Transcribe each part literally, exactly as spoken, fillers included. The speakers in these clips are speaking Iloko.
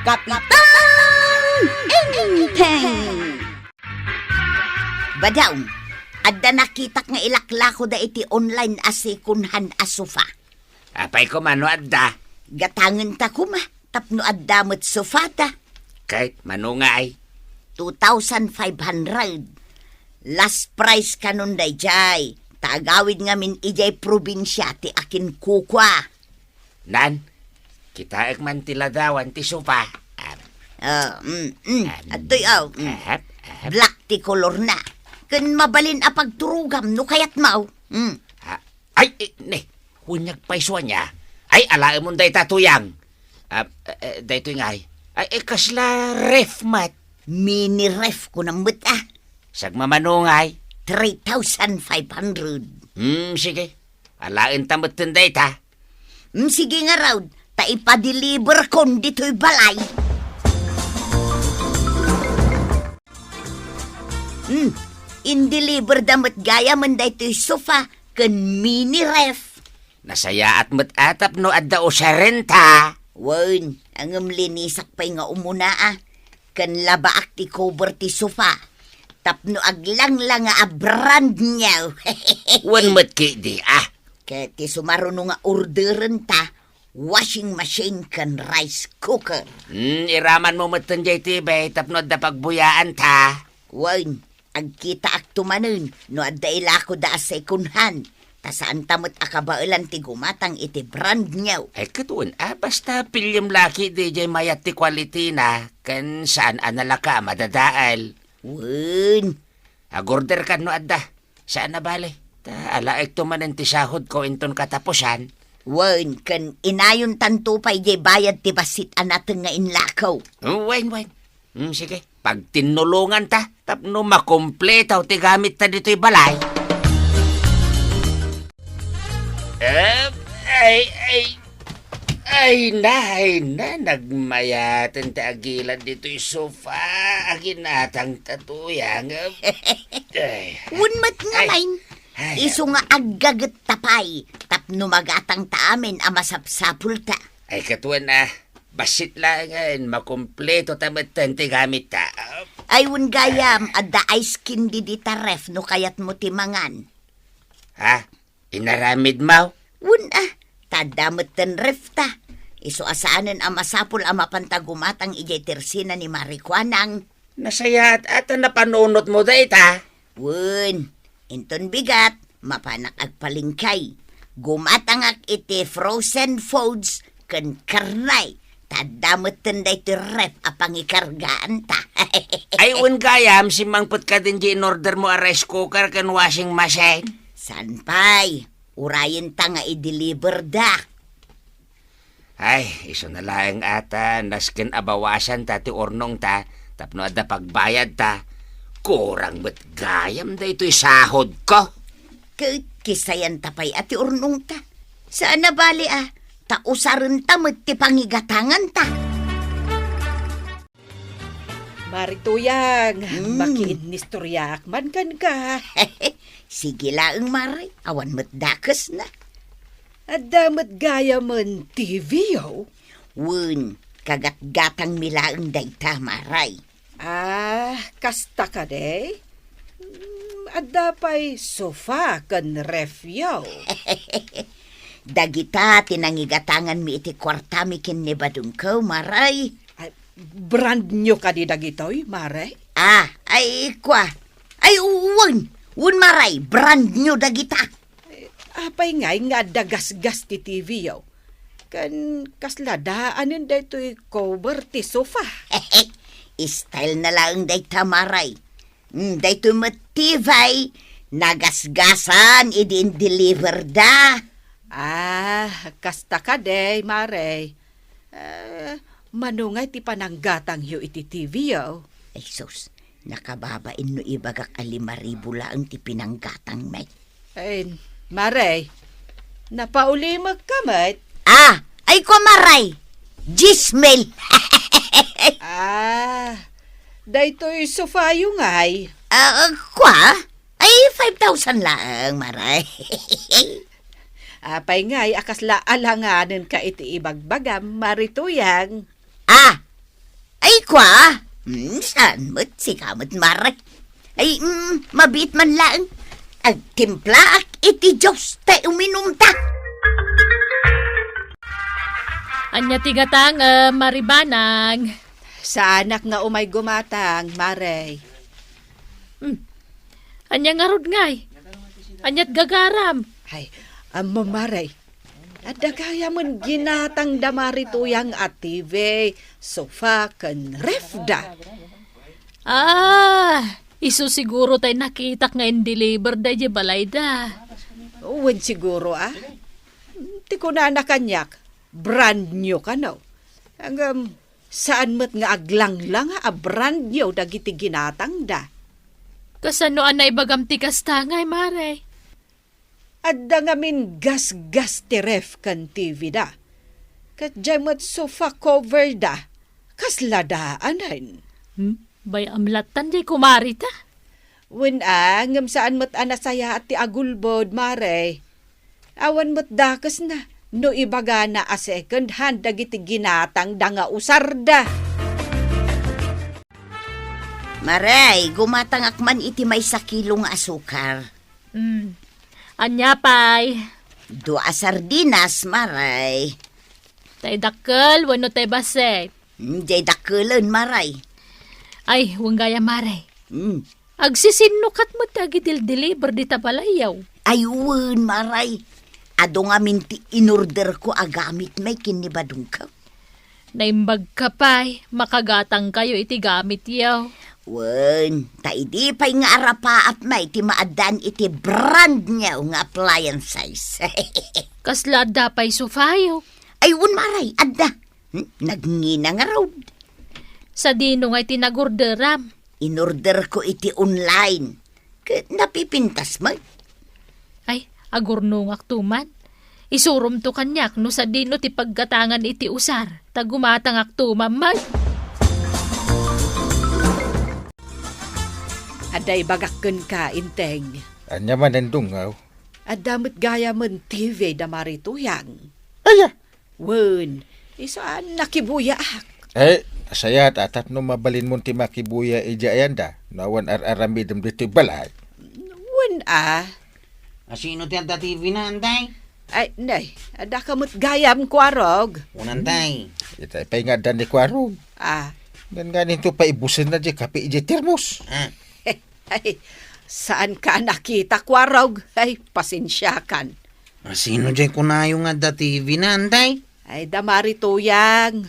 Kapitan Enteng! Badaw, adda nakitak nga ilaklakoda iti online a second hand a sofa. Apay koma no adda? Gatangenta koma tapno adda met sofata. Ket mano ngay? Two thousand five hundred. Last price kanon dayjay. Ta agawid ngamin idiay probinsia ti akinkukua. Nan, kitaek man ti ladawan ti sofa. Ah, Ah, mm, mm. Ah, Adtoy, aw, mm. Ahap, ahap. Black ti kolorna. Ken mabalin a pagturogam no kayatmo. Mm. Ah, ay, eh, ne, hunyag pay suanya. Ay, alaemon dayta, Tuyang. Ah, eh, eh, daytoy ngay. Ay, eh, kasla ref met. Mini ref ko met, ah. Sagmamano ngay? Three thousand five hundred. Hmm, sige. Alaenta metten dayta. Hmm, sige ngarud, ta ipadeliver kon ditoy balay. Hmm, indeliver da met gayamen daytoy sofa ken mini ref. Nasayaat met a tapno adda usarenta. Wen, ngem linisak pay nga umuna, ah. Ken labaak ti cover ti sofa. Tapno aglanglanga a brand new. Wen met ketdi, ah. Ket ti sumaruno nga orderenta, washing machine ken rice cooker. Hmm, iramanmo metten jay T V tapno adda pagbuyaanta. Wen, agkitaakto manen no adda ilakoda a second hand. Ta saanta met a kabaelan ti gumatang iti brand new. Ay, ket wen, ah, basta piliem la ketdi jay mayat ti quality na, ken saan a nalaka a madadael. Wen. Agorder kan no adda. Saan a bale. Ta alaekto manen ti sahodko inton katapusan. Wen, ken inayontanto pay jay bayad ti bassit a nateng nga inlakaw. Wen, wen. Hmm, sige, pagtinnulonganta tapno makumpleto ti gamitta ditoy balay. Eh, ay, ay, ay na, ay na, nagmayaten ti agilad ditoy sofa. Aginatangta, Tuyang. Ay. Wen met nga, ay, main. Ay, isu nga aggagetta pay tapno magatangta amin a masapsapulta. Ay, ket wen, ah. Bassit laengen, makumpletota metten ti gamitta. Ay, wen gayam, adda ice candy dita ref no kayatmo ti mangan. Ha? Inaramidmo? Wen, ah, ta adda metten refta. Isu a saanen a masapul a mapanta gumatang idiay tersina ni Marikuanang. Nasayaat a ta napanunotmo dayta. Wen, inton bigat, mapanak agpalengke. Gumatangak iti frozen foods ken karne. Ta adda metten daytoy ref a pangikargaanta. Ay, wen gayam, simmangpet kadin jay in-ordermo a rice cooker ken washing machine. Saan pay? Urayenta nga i-deliver da. Ay, isuna laeng a ta nasken a bawasanta ti urnongta tapno adda pagbayadta. Kurang met gayam daytoy sahodko. Ket kisayanta pay a ti urnongta. Saan a bale a, ta usarenta met ti pangigatanganta. Mari Tuyang, mm, makiinnistoriaak man kenka. Sige laeng, Mari, awan met dakesna. Adda met gayamen T V-yo? Wen, kagatgatangmi laeng dayta, Mari. Ah, kasta kadi? Mm, adda pay sofa ken refyo. Dagita ti nangigatanganmi iti kuartami ken ni badengko, Mari. Ay, brand new kadi dagitoy, Mare? Ah, ay, kua. Ay, wen, wen, Mare, brand new dagita. Eh, apay ngay nga adda gasgas ti T V-yo? Ken kasla daanen daytoy cover ti sofa? Style na laeng dayta, Mare. Mm, daytoy met T V, nagasgasan idi in-deliver da. Ah, kasta kadi, Mare. Eh, mano ngay ti pananggatangyo iti T V-yo? Ay sus, nakababain no ibagak a lima ribu laeng ti pinanggatangmi. Ay, Mare, napaulimekka met? Ah, ay kua, Mare, dies mil. Ah, daytoy sofayo ngay? Ah, kua? Ay, five thousand laeng, Mare. Apay ngay a kasla alanganenka iti ibagbagam, Mari Tuyang? Ah, Ay, kua? Hmm, saan met? Sika met, Mare. Ay, mm, mabiit man laeng. Agtimplaak iti juice ta uminumta. Ania ti gatang, eh, Mare Banang? Saanak nga umay gumatang, Mare. Hmm. Ania ngarud ngay? Aniat gagaram? Ay, ammo, Mare. Adda gayamen ginatang da Mare Tuyang a T V, sofa, ken ref da. Ah, isu siguro tay nakitak nga in-deliver da idiay balayda. Wen siguro, ah. Ti kunana kaniak, brand new kano. Ngem, saan met nga aglanglanga a brand new dagiti ginatang da. Kasano a naibagam ti kasta ngay, Mare? Adda ngamin gasgas ti ref ken T V da. Ket diay met sofa cover da. Kasla daanen. Hmm? Bay-am lattan diay kumari ta? Wen a, ngem saan met a nasayaat ti agulbod, Mare. Awan met dakesna no ibagana a second hand dagiti ginatang da nga usar da. Mare, gumatangak man iti maysa kilo nga asukar. Mm. Ania pay? Dua a sardinas, Mare. Tay dakkel wenno tay bassit? Mm, diay dakkelen, Mare. Ay, wen gayam, Mare. Mm. Agsisinnukat met ti agidildiliber dita balayyo. Ay, wen, Mare. Adu ngamin ti inorderko a gamit met ken ni badongko. Naimbagka pay, makagatangkayo iti gamityo. Wen, ta idi pay nga arapaap met ti maaddaan iti brand new nga appliances. Kasla adda pay sofayo? Ay, wen, Mare, adda. Hmm, nagngina ngarud. Sadino ngay ti nagorderam? Inorderko iti online. Ket napipintas met. Ay, agurnongakto man. Isuromto kaniak no sadino ti paggatangan iti usar, ta gumatangakto man met. Adda ibagak kenka, Enteng. Ania manen, Dungaw? Adda met gayamen T V da Mare Tuyang. Aya! Wen, isu a nakibuyaak. Eh, nasayaat a tapno mabalinmon ti makibuya idiay ayanda, no awan ar-aramidem ditoy balay. Wen a. Asino ti adda T V na, Antay? Ay, nay, adda ka met gayam, Kuarog. Wen, Antay. Itay pay nga adda ni Kuarog. Ah. Ngannganinto paibusenna diay kape idiay termos. Ah. Ay, saanka a nakita, Kuarog. Ay, pasensiakan. Asino diay kunayo nga adda T V na, Antay? Ay, da Mare Tuyang.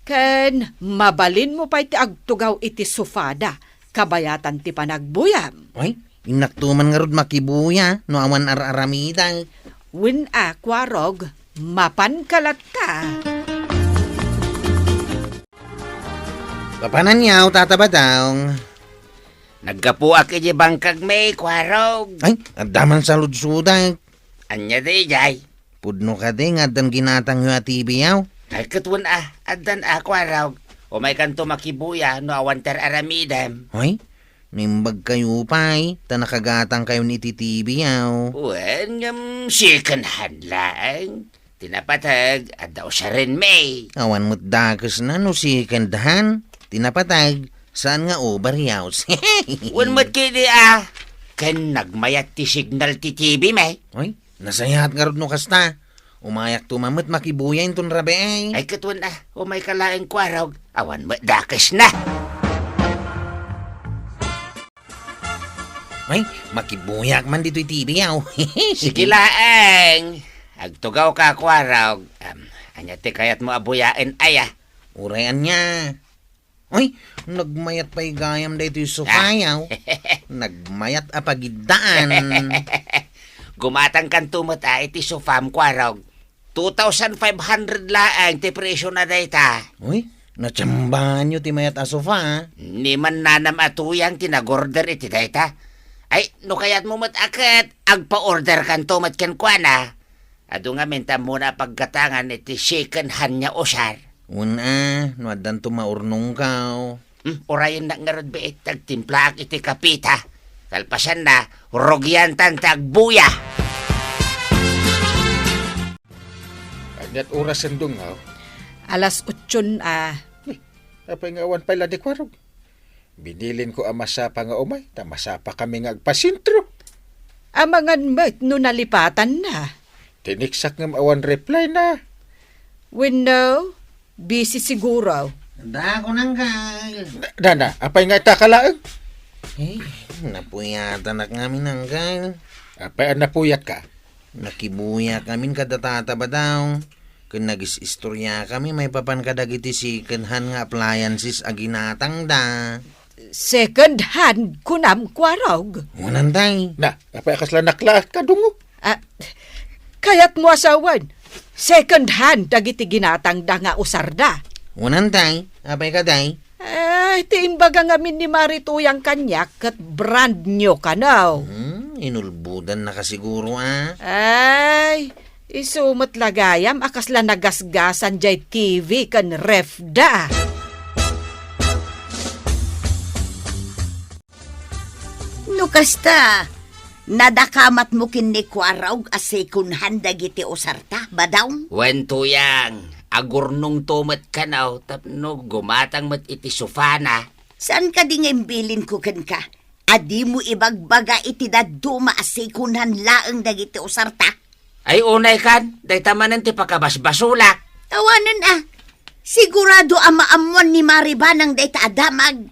Ken mabalinmo pay ti agtugaw iti sofada, kabayatan ti panagbuyam. Ay, innakto man ngarud makibuya no awan ar-aramidek. Wen a, Kuarog, mapanka latta. Papananyaw, Tata Badong. Naggapuak iti bangkagmi, Kuarog. Ay, adda man saludsodak. Ania daydiay? Pudno kadi nga addan ginatangyo a T V, aw? Ay, ket wen a, addan a, Kuarog. Umaykanto makibuya no awan ti ar-aramidem. Ay, naimbagkayo pay, ta nakagatangkayon iti T V, aw? Wen, ngem second hand laeng. Ti napateg, adda usaren, may. Awan met dakesna no second hand. Ti napateg, saan nga overuse. Wen met ketdi a. Ken nagmayat ti signal ti T V, may. Ay, nasayaat ngarud no kasta. Umayakto man met makibuya inton rabii. Ay, ket wen a. Umayka laeng, Kuarog. Awan met dakesna. Ay, makibuyaak man ditoy T V, aw. Sige laeng. Agtugawka, Kuarog. Am, ania ti kayatmo a buyaen, aya? Uray ania. Ay, nagmayat pay gayam daytoy sofa, aw. Nagmayat a pagiddaan. Gumatangkanto met a iti sofam, Kuarog. Two thousand five hundred laeng ti presio na dayta. Uy, natsambaan yo ti mayat a sofa, a? Ni mannanam a Tuyang ti nag-order iti dayta. Ay, no kayatmo met a ket, agpa-order kanto met kenkuana. Adu ngamin ta ammona a paggatangan iti second hand nga usar. Wen a, no addanto maurnongkaw. Hmm, urayennak ngarud, biit, agtimplaak iti kape ta. Kalpasanna, rugiantan ta agbuya. Aniat orasen, Dungaw? Alas otson a. Apay nga awan pay la ni Kuarog? Binilinko a masapa nga umay, ta masapakami nga agpasentro. Amangan met no nalipatanna. Tineksak ngem awan reply na. Wenno, busy siguro. Da, kunangka. Da, da, apay nga ita ka laeng? Eh, napuyatan ak ngamin, angka. Apay a napuyat ka? Nakibuyak amin kada tata Badaw. Ken nagis-istorya kami maipapan kadagiti second hand nga appliances a ginatangda. Second hand, kunam, Kuarog? Wen, tay. Na, apay a kasla naklaat ka, Dungo? Ah, kayatmo a sawen, second hand dagiti ginatangda nga usarda. Wen, tay. Apay kadi? Ay, ti imbaga ngamin ni Mari Tuyang kaniak ket brand new kano. Hmm, inulbodannaka siguro, a. Ay, isu met la gayam a kasla nagasgasan jay T V ken ref da. No kasta, nadakamatmo ken ni Kuarog a second hand dagiti usarta, Badaw? Wen, Tuyang, agurnongto met kano tapno gumatang met iti sofana. Saan kadi nga imbilinko kenka a dimo ibagbaga iti dadduma a second hand laeng dagiti usarta? Ay, unay kan, dayta manen ti pakabasbasolak. Awanen a. Sigurado a maammuan ni Mari Banang dayta a damag.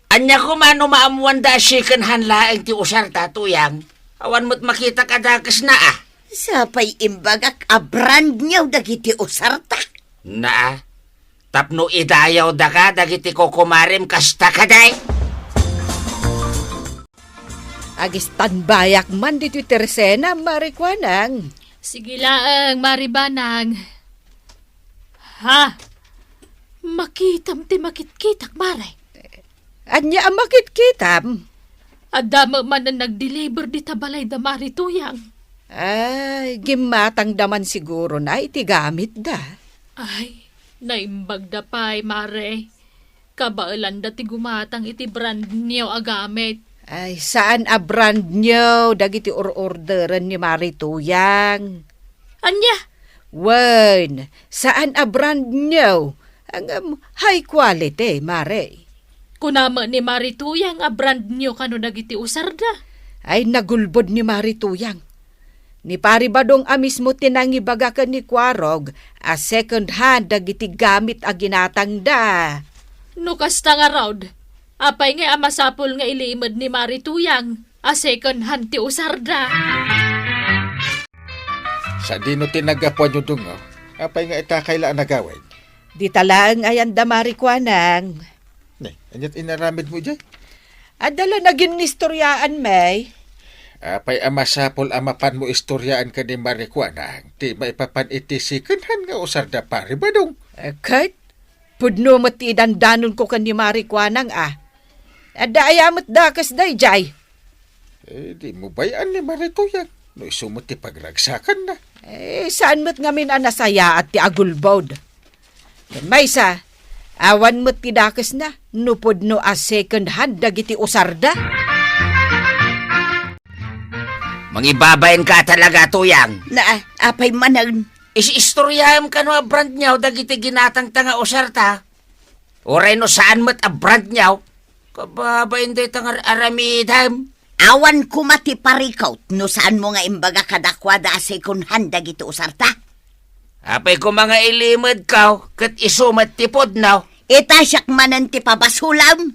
Ania koma no maammuanda a second hand laeng ti usarta, Tuyang? Awan met makitak a dakesna, a. Sapay imbagak a brand new dagiti usarta. Na, a. Tapno idayawdaka dagiti kokomarem kasta kadi? Agistanbayak man ditoy tersena, Mari Kuanang. Sige laeng, Mari Banang. Ha? Makitam ti makitkitak, Mare. Ania a makitkitam? Adda met manen nagdeliver dita balay da Mari Tuyang. Ay, gimmatangda man siguro na iti gamitda. Ay, naimbagda pay, Mare. Kabaelanda ti gumatang iti brand new a gamit. Ay, saan a brand new dagiti or-orderen ni Mari Tuyang. Ania? Wen, saan a brand new. Ngem high quality, Mare. Kuna met ni Mari Tuyang a brand new kano dagiti usarda. Ay, nagulbod ni Mari Tuyang. Ni Pari Badong a mismo ti nangibaga ken ni Kuarog a second hand dagiti gamit a ginatangda. No kasta ngarud, apay ngay a masapul nga ilimed ni Mari Tuyang a second hand ti usarda? Sadino ti naggapuanyo, Dungo? Apay nga itakay la a nagawid? Dita laeng ayan da Mari Kuanang. Ne, aniat inaramidmo idiay? Adda la naginnistoryaan, may. Apay a masapul a mapanmo istoriaan ken ni Mari Kuanang ti maipapan iti second hand nga usar da Pari Badong? Eh, ket, pudno met ti idandanonko ken ni Mari Kuanang, a. Adda aya met dakes daydiay? Eh, dimo bay-an ni Mari Tuyang no isu met ti pagragsakanna. Eh, saan met ngamin a nasayaat ti agulbod? Ken maysa, awan met ti dakesna no pudno a second hand dagiti usarda. Mangibabain ka talaga, Tuyang. Na, apay manen? Is-istoryaem kano a brand new dagiti ginatangta nga usarta? Uray no saan met a brand new, kababain dayta nga aramidem. Awan koma ti parikut no saanmo nga imbaga kadakuada a second hand dagiti usarta. Apay koma nga ilimedko ket isu met ti pudno? Ita siak manen ti pabasolem.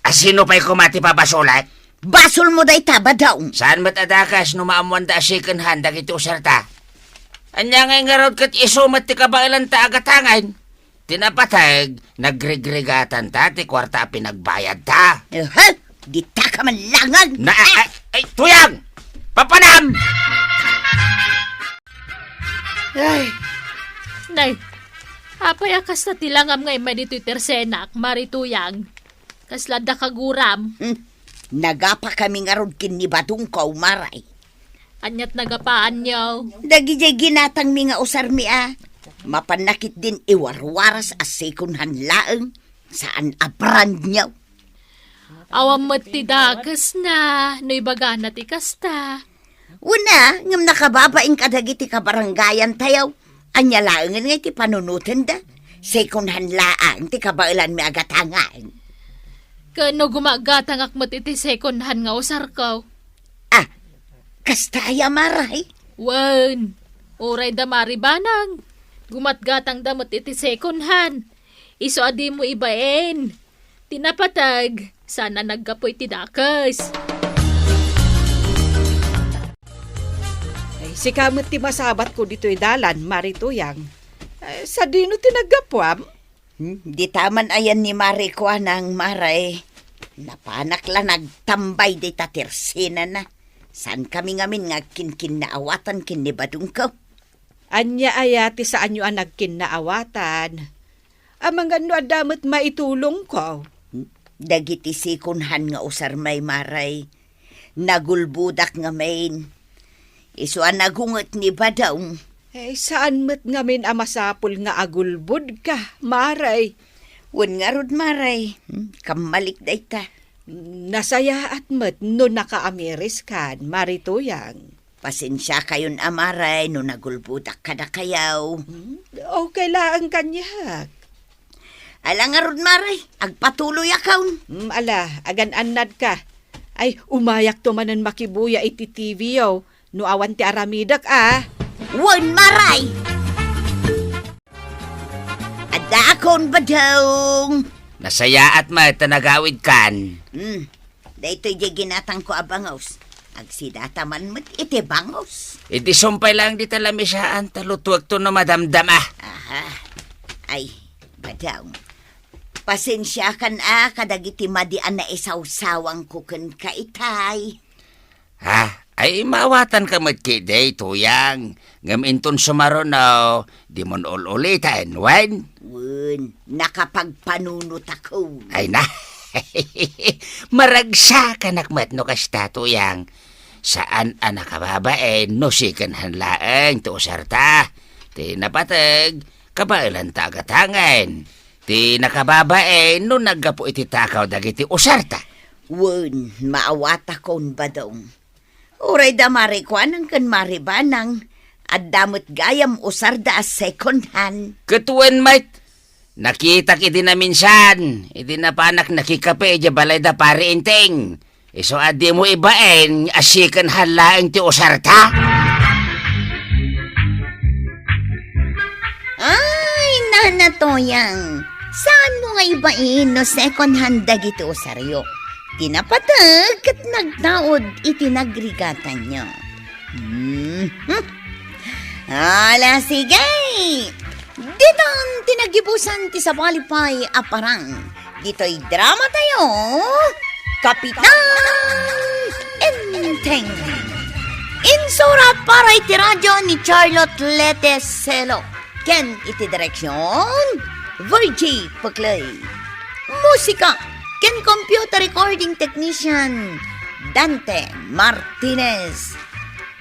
A sino pay koma ti pabasolek? Basolmo dayta, Badong. Saan met a dakes no maammoanda a second hand dagiti usarta? Ania ngay ngarud ket isu met ti kabaelanta a gatangen? Ti napateg, nagregregatanta ti kuarta a pinagbayadta. Ehe, dita ka man langen. Na, ay, ay, Tuyang! Papanam! Ay. Nay, apay a kasta ti langam nga immay ditoy tersenak, Mari Tuyang? Kasla adda kaguram? Hmm. Nagapakami ngarud ken ni Badongko, Mari. Aniat nagapaanyo? Dagidiay ginatangmi nga usarmi a. Mapanna ketdin iwarwaras a second hand laeng, saan a brand new. Awan met ti dakesna, no ibagana ti kasta. Wen a, ngem nakababain kadagiti kabarangayantayo. Ania laengen nga iti panunotenda? Second hand laeng ti kabaelanmi a gatangan. Ken no gumagatangak met iti second hand nga usarko? Ah, kasta aya, Maray? Wen, uray da Mari Banang. Gumatgatangda met iti second hand. Isu a dimo ibain. Ti napateg, saan a naggapu iti dakes. Ay, sika met ti masabatko ditoy dalan, Mari Tuyang. Ay, sadino ti naggapuam? Hmm, dita man ayan ni Mari kuanang, Maray. Napanak la nagtambay dita tersenana. Saan kami ngamin nga agkinkinnaawatan ken ni Badongko? Ania aya ti saanyo a nagkinnaawatan? Amangan no adda met maitulongko. Dagiti second hand nga usarmi, Maray. Nagulbodak ngamin. Isu a nagunget ni Badong. Eh, saan met ngamin a masapul nga agulbodka, Maray? Wen ngarud, Maray. Hmm, kammalik dayta. Nasayaat met no nakaamiriskan, Mari Tuyang. Pasensiakayon a, Maray, no nagulbodak kadakayo. Hmm, okay laeng kaniak. Ala ngarud, Maray, agpatuloyakon. Hmm, ala, agan-annadka. Ay, umayakto manen makibuya iti T V yo, no awan ti aramidek, a. Wen, Maray! Addaakon, Badong. Nasayaat met ta nagawidkan. Hmm. Daytoy diay ginatangko a bangus. Agsidata man met iti bangus. Idi sumpay laeng dita lamisaan ta lutuekto no madamdama. Aha. Ay, Badong. Pasensiakan a kadagiti madi a naisawsawangko kenka itay. Ha? Ay, maawatanka met ketdi, Tuyang. Ngem inton sumaruno, dimon ul-uliten, wen? Wen, nakapagpanunotakon. Ay na. Maragsakanak met no kasta, Tuyang. Saan a nakababain no second hand laeng ti usarta. Ti napateg, kabaelanta a gatangen. Ti nakababain no naggapu iti takaw dagiti usarta. Wen, maawatakon, Badong. Uray da Mari Kuanang ken Mari Banang, adda met gayam usarda a second hand. Ket wen met, nakitak idi naminsan, idi napanak nakikape idiay balay da Pari Enteng. Isu a dimo ibaen a second hand laeng ti usarta? Ay, Nana Toyang, saanmo nga ibaen no second hand dagiti usaryo? Ti napateg ket nagtaud iti nagrigatanyo. Hmm. Ala, sige! Ditan ti nagibusan ti sabali pay a parang. Ditoy drama tayo, Kapitan Enteng. Insurat para iti radio ni Charlotte Lete Selo. Ken iti direksyon, Virgie Peclay. Musika ken computer recording technician, Dante Martinez.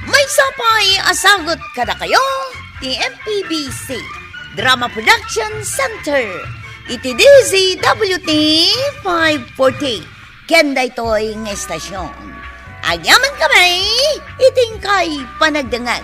Maysa pay a sagut kadakayo ti M P B C Drama Production Center iti D Z W T five forty. Ken daytoy nga estasyon, agyaman kami iti inkay panagdengngeg.